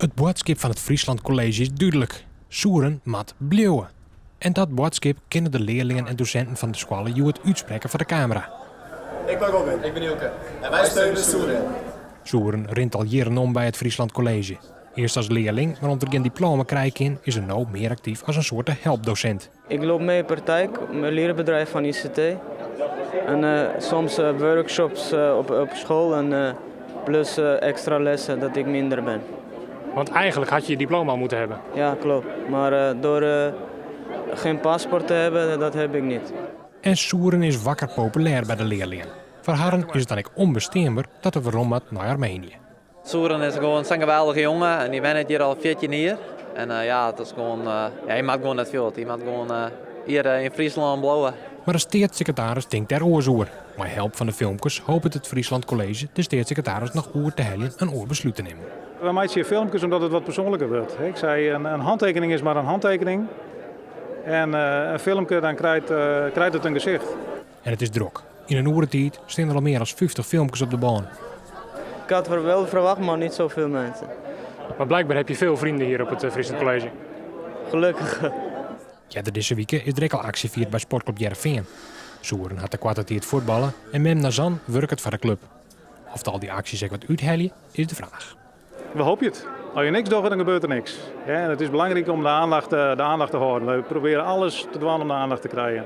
It boadskip fan it Friesland College is dúdlik, Souren moat bliuwe. En dat boadskip kinne de learlingen en dosinten fan de skoalle hjoed útsprekke foar de kamera. Ik ben Robin. Ik ben Hielke. En wij steunen Souren. Souren rint al jierren om by it Friesland College. Earst as learling, mar om't er gjin diploma krije kin, is er no mear aktyf as in soarte helpdosint. Ik loop mee praktijk, mijn leerbedrijf van ICT. En soms workshops op school en plus extra lessen dat ik minder ben. Want eigenlijk had je je diploma al moeten hebben. Ja, klopt. Maar door geen paspoort te hebben, dat heb ik niet. En Souren is wakker populêr by de learlingen. Foar harren is it dan ek ûnbesteanber dat er werom moat nei Armenië. Souren is gewoan sa'n geweldige jonge en dy wennet hjir al 14 jier. En ja, it is gewoan, ja, hy moat gewoan net fuort. Hy moat gewoan hjir yn Fryslân bliuwe. Mar de steatssekretaris tinkt dêr oars oer. Mei help fan de filmkes hopet it Friesland College de steatssekretaris noch oer te heljen in oar beslút te nimmen. We meitsje filmkes omdat it wat persoanliker wurdt. Ik sei, in hantekening is mar in hantekening. En in filmke, dan krijt it in gesicht. En it is drok. Yn in oere tiid stean der al mear as 50 filmkes op de bân. Ik had wel verwacht, maar niet zoveel mensen. Maar blijkbaar heb je veel vrienden hier op het Friesland College. Gelukkig. Earder dizze wike is der ek al aksje fierd by Sportclub Hearrenfean. Souren hat de koarte tiid fuotballe en mem Nazan wurket foar de klup. Oft al dy aksjes ek wat úthelje, is de fraach. We hoopje it. As je niks dogge, dan gebeurt der niks. En it is belangryk om de aandacht, de aandacht te hâlden. We probearje alles te dwaan om de aandacht te krijen.